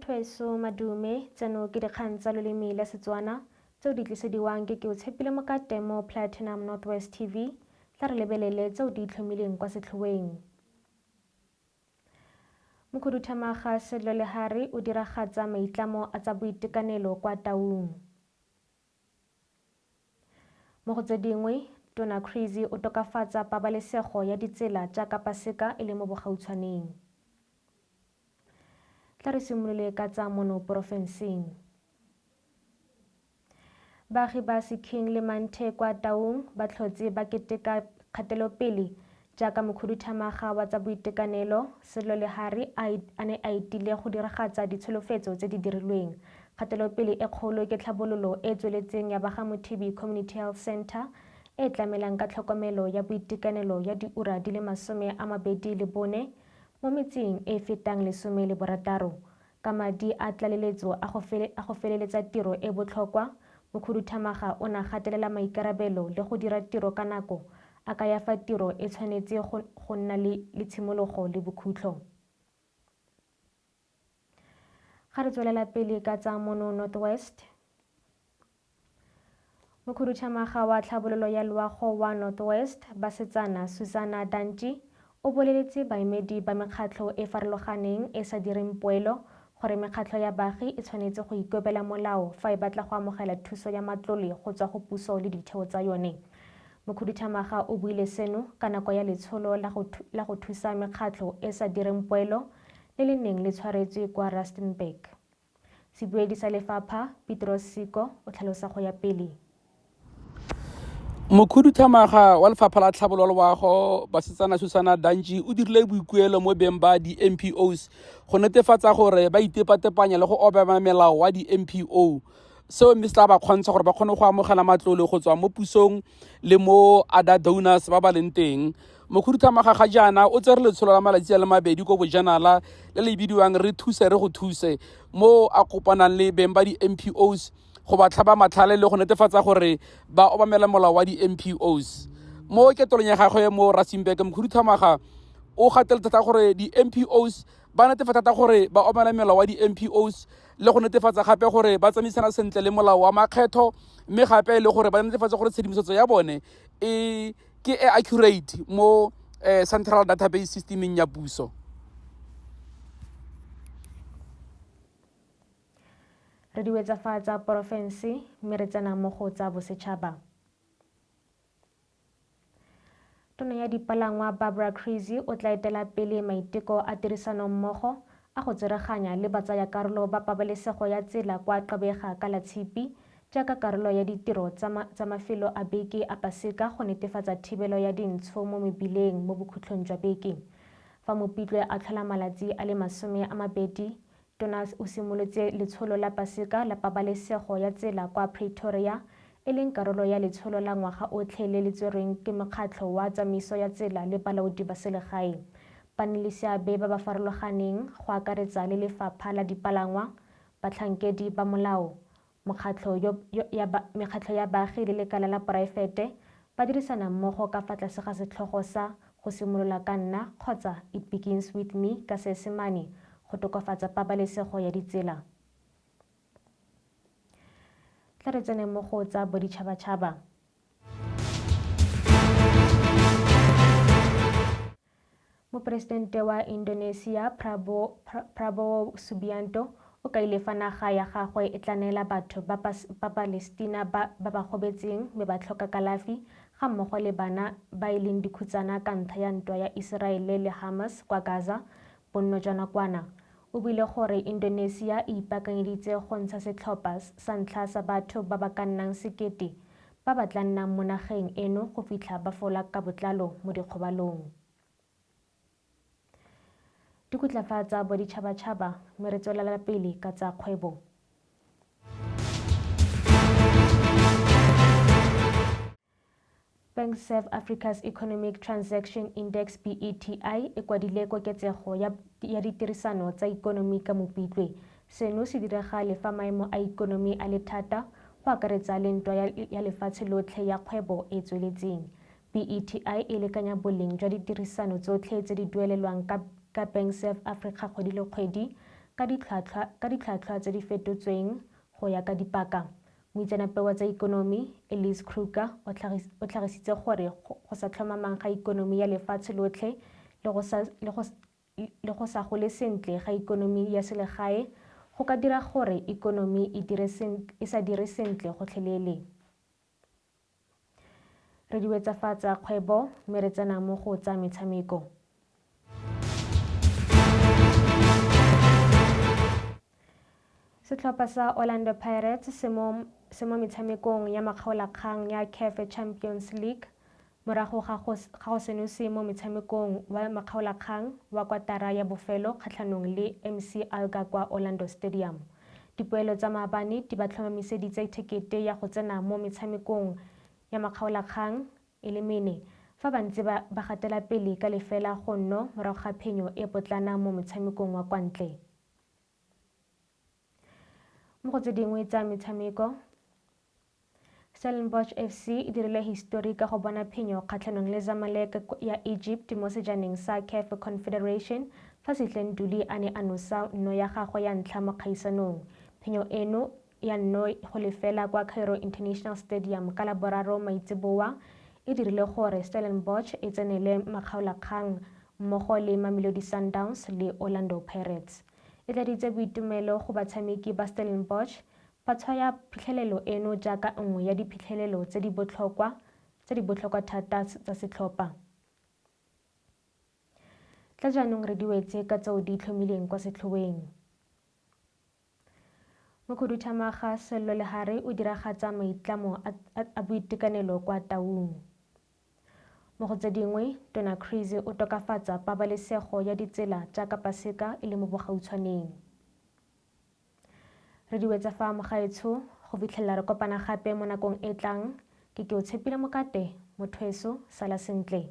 Batho madume, tseno ke dikgang tsa loleme la Setswana tseo di tlisediwang ke Keotshepile Mokate mo Platinum North West TV. Tla re lebelele tseo di itlhomileng kwa setlhoeng. Mokhuduthamaga Sello Lehari o diragatsa maitlamo a tsa boitekanelo kwa Taung. Mo go tse dingwe, Tona Creasy o tokafatsa pabalesego ya ditsela jaaka Paseka e le mo bogautshwaneng. Tla re simolole ka tsa mono porofenseng. Baagi ba Sekhing le Manthe kwa Taung ba tlhotse ba keteka kgatelopele jaaka mokhuduthamaga wa tsa boitekanelo, Sello Lehari a ne a etile go diragatsa ditsholofetso tse di dirilweng. Kgatelopele e kgolo ke tlhabololo e e tsweletseng ya Bagamothibi Community Health Centre e e tlamelang ka tlhokomelo ya boitekanelo ya diura di le 24 mo metseng e e fetang 16. Ka madi a tlaleletso a go a go feleletsa tiro e botlhokwa, mokhuduthamaga o ne a gatelela maikarabelo le go dira tiro ka nako, a kaya fa tiro e tshwanetse go go nna le le tshimologo le bokhutlo. Ga re tswelela pele ka tsa mono North West, Mokhuduthamaga wa Tlhabololo ya Loago wa North West, Basetsana Susanna Dantjie, o boleletse baemedi ba mekgatlho e farologaneng e sa direng poelo gore mekgatlho ya baagi e tshwanetse go ikobela molao fa e batla go amogela thuso ya matlole go tswa go puso le ditheo tsa yone. Mokhuduthamaga o buile seno ka nako ya letsholo la go thusa mekgatlho e sa direng poelo le le neng le tshwaretswe kwa Rustenburg. Sebuedi sa lefapha, Petros Siko, o tlhalosa go ya pele. Mokhuduthamaga wa lefapha la tlhabololo loago Basetsana Susana Dantji o dirile boikuelo mo beng ba di-NPOs go netefatsa gore ba itepatepanya le go obama melao wa di-NPO seo mme se tla ba kgontsha gore ba kgone go amogela matlole go tswa mo pusong le mo other donors ba ba leng teng. Mokhuduthamaga ga jaana o tsere letsholo la malatsi a le mabedi ko bojanala le le bidiwang Re Thuse Re Go Thuse, mo a kopanang le beng ba di-NPOs go ba tlhaba matlhale le go netefatsa gore ba obamela molao wa di-NPOs. Mo ketolong ya gagwe mo Rustenburg, mokhuduthamaga o gateletse thata gore di-NPOs ba netefatsa thata gore ba obamela melao wa di-NPOs le go netefatsa gape gore ba tsamaisana sentle le molao wa makgetho, mme gape le gore ba netefatse gore tshedimosetso ya bone e ke e accurate mo central database systemeng ya puso. Re di wetsa fa tsa porofense mme re tsena mo go tsa bosetšhaba. Tona ya Dipalangwa Barbara Creecy o tla etela pele maiteko a tirisanommogo a go tsereganya le batsayakarolo ba pabalesego ya tsela kwa Gqeberha ka Latshipi jaaka karolo ya ditiro tsa mafelo a beke a Paseka go netefatsa thibelo ya dintsho mo mebileng mo bokhutlhong jwa beke. Fa Mopitlwe a tlhola malatsi a le 20, Tona o simolotse letsholo la Paseka la pabalesego ya tsela kwa Pretoria, e leng karolo ya letsholo la ngwaga otlhe le le tserweng ke mokgatlho wa tsamaiso ya tsela le balaodi ba selegae. Banaleseabe ba ba farologaneng, go akaretsa le lefapha la dipalangwa, batlhankedi ba molao, Mokgatlho ya mekgatlho ya baagi le lekala la poraefete ba dirisana mmogo ka fa tlase ga setlhogo sa Go simolola ka nna kgotsa It Begins With Me ka Seesemane go tokafatsa pabalesego ya ditsela. Tla re tsene mo go tsa boditšhabatšhaba. Moporesidente wa Indonesia Prabowo Subianto o kaile fa naga ya gagwe e tla neela batho ba ba Palestina ba ba gobetseng mme ba tlhoka kalafi ga mmogo le bana ba e leng dikhutsana ka ntlha ya ntwa ya Iseraele le Hamas kwa Gaza bonno jwa nakwana. O buile gore Indonesia e ipaakanyeditse go ntsha setlhopha sa ntlha sa batho ba ba ka nnang sekete ba ba tla nnang mo nageng eno go fitlha ba fola ka botlalo mo dikgobalong. Dikutla fa tsa boditšhabatšhaba mme re tswelela pele ka tsa kgwebo. BankServ Africa's Economic Transaction Index BETI e kwadile koketsego ya, ya ditirisano tsa ikonomi ka Mopitlwe. Seno se direga le fa maemo a ikonomi a le thata, go akaretsa le ntwa ya, ya lefatshe lotlhe ya kgwebo e e tsweletseng. BETI e lekanya boleng jwa ditirisano tsotlhe tse di duelelwang ka, ka BankServ Africa kgwedi le kgwedi. ka ditlhwatlhwa tse di fetotsweng go ya ka dipaka. Moitseanape wa tsa ikonomi, Elise Kruger, o tlhagisitse gore go sa tlhomamang ga ikonomi ya lefatshe lotlhe le go sa gole sentle ga ikonomi ya selegae go ka dira gore ikonomi e sa dire sentle gotlhelele. Re di wetsafatsa kgwebo mme re tsena mo go tsa metshameko. Setlhopha sa Orlando Pirates se mo se mo metshamekong ya makgaolakgang ya CAF Champions League morago ga go ga go senose mo metshamekong wa makgaolakgang wa kwatara ya bofelo kgatlhanong le MC Alger kwa Orlando Stadium. Dipoelo tsa maabane di ba tlhomamiseditse thekete ya go tsena mo metshamekong ya makgaolakgang e le mene fa ba ntse ba ba gatela pele ka lefela go nno morago ga phenyo e potlana mo motshamekong wa kwa ntle. Mo go tse dingwe tsa metshameko, Stellenbosch FC e dirile histori ka go bona phenyo kgatlhanong le Zamalek ya Egypt mo sejaneng sa CAF Confederation fa Sihle Nduli a ne a nosa nno ya gagwe ya ntlha mo kgaisanong. Phenyo eno ya nno go lefela kwa Cairo International Stadium ka Laboraro maitseboa e dirile gore Stellenbosch e tsenele makgaolakgang mmogo le Mamelodi Sundowns le Orlando Pirates. E tladitse boitumelo go batshameki ba Stellenbosch Ba tshwaya phitlhelelo eno jaaka nngwe ya diphitlhelelo tse di botlhokwa tse di botlhokwa thata tsa setlhopha. Tla jaanong re di wetse ka tseo di itlhomileng kwa setlhoeng. Mokhuduthamaga Sello Lehare o diragatsa maitlamo a boitekanelo kwa Taung. Mo go tse dingwe, Tona Creasy o tokafatsa pabalesego ya ditsela jaaka Paseka e le mo bogautshwaneng. Re di wetsa fa mogaetsho go fitlhelela re kopana gape mo nakong e tlang. Ke ke o tshepile mokate, motho weso, sala sentle.